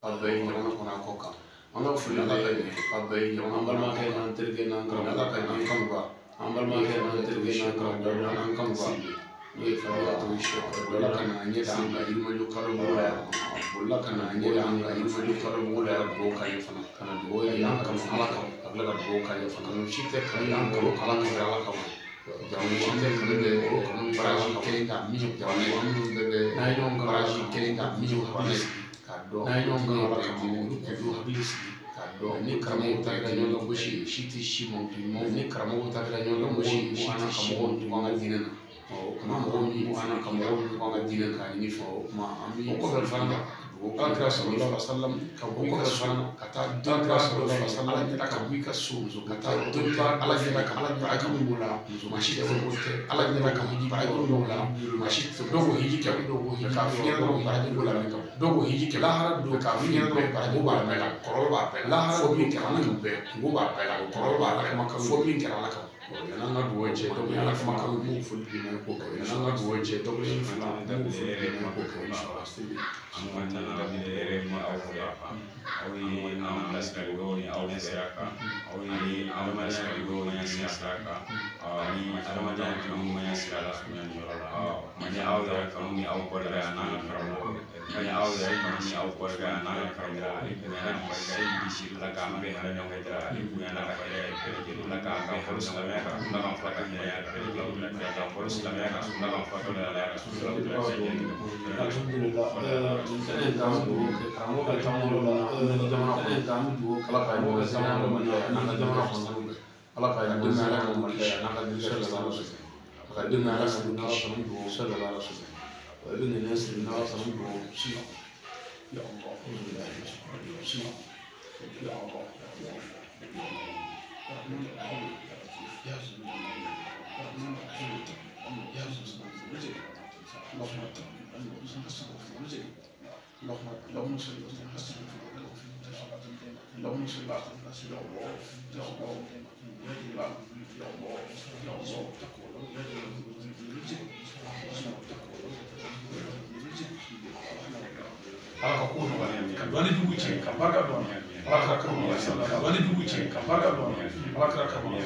A bɛɛ ye jamana kɔnɔ a kɔ kan. An ka foli bɛ a bɛɛ ye jamana, an balimakɛ n'an terikɛ n'an karamɔgɔ, Ala ka ɲɛ kanuba, an balimakɛ n'an terikɛ n'an karamɔgɔ, n'an kanuba n'o ye Fadela Bolila ka na ɲɛ da an ka Yirimajɔ Kadɔbugu la yan, bolila ka na ɲɛ da an ka Yirimajɔ Kadɔbugu la yan, dugawu k'an ye fana, ka na dugawu ye an kanu Ala kama, ka tila ka dugawu k'an ye fana. Kanu si tɛ kanu y'an kanu Ala kama, Ala kama. Jamu si tɛ kanu bɛ kanu baraji kelen ka min jamana ye, minnu bɛɛ bɛ n'an ye ɲɔgɔn kanu baraji kelen ka min jamana ye, k'a dɔn n'an ye ɲɔgɔn kanu Ala kama, olu k'u hakili sigi k'a dɔn ni karamɔgɔw ta kɛra ɲɔgɔn ka gosi ye, si tɛ si mankutu ɲuman, ni karamɔgɔw ta kɛra ɲɔgɔn ka gosi ye, si tɛ si mankutu an ka diinɛ na. O kuma mɔgɔw min an ka mɔgɔw min an ka diinɛ k'a ɲini fɛ, o kuma an bɛ o kɔfɛ fana dugawu Ala kira sallallahu alaihi wasallam ka bɔ i ka so ka taa dɔn kira sallallahu alaihi wasallam Ala ɲɛda ka bɔ i ka so muso ka taa dɔn Ala ɲɛda ka Ala baraji min b'o la, muso maa si tɛ fɔ ko tɛ Ala ɲɛda ka hiji baraji min b'o la, maa si tɛ dɔw ko hiji kɛ, dɔw ko hiji k'a f'i ɲɛna dɔrɔn baraji b'o la min kama, dɔw ko hiji kɛ lahara don k'a f'i ɲɛna dɔrɔn baraji b'a bɛɛ la, kɔlɔlɔ b'a bɛɛ la, lahara fɔ min kɛra Ala kama bɛɛ kungo b'a bɛɛ la, kɔlɔlɔ b'a la, fɔ min kɛra Ala kama. Yan'an ka dugawu cɛ dɔ Ala kuma kan b'o foli d'i ma ko kɛ, yan'an ka dugawu cɛ dɔ fila n b'o foli d'i ma ko kɛ, inshallah. An ka daminɛ yɛrɛ ma aw fɛ yan, aw ye an bilasiraliw ni aw sira kan, aw ye adamadenya ɲumanya sira kan, ni adamadenya ɲumanya sira la ni aw yɛrɛ kanu ni aw barika n'an ka karamɔgɔ, ni aw yɛrɛ kanu ni aw barika n'an ka karamɔgɔ, ale bonya n'a barika ye bisi Ala k'an bɛɛ hɛrɛ ɲɔgɔn kɛ, ale bonya n'a ka hɛrɛ bɛɛ lajɛlen, Ala k'an bɛɛ fɔlɔ silamɛya kan, Ala k'an fa ka hɛrɛ bɛɛ lajɛlen, k'an fɔlɔ silamɛya kan, Ala k'an fa ka hɛrɛ Alhamdulillah, k'an dugawu kɛ karamɔgɔ ka taabolo la an ka jamana kɔnɔ, k'an dugawu kɛ Ala ka ɲɔgɔn kɛ an ka jamana kɔnɔ, Ala ka dɛmɛ, Ala ka kisi, n'a ka denmisɛn a ka dɛmɛ, Ala ka kisi, sallallahu alaihi wasallam. I bɛ ŋaniya siri n'Ala sɔnna dugawu si ya Allah si ya Allah اللهم صل على سيدنا Ala ka ko nɔgɔya, ka dɔnni dugu cɛ ka barika dɔn, Ala ka kanu, ka dɔnni dugu cɛ ka barika dɔn, Ala ka kanu.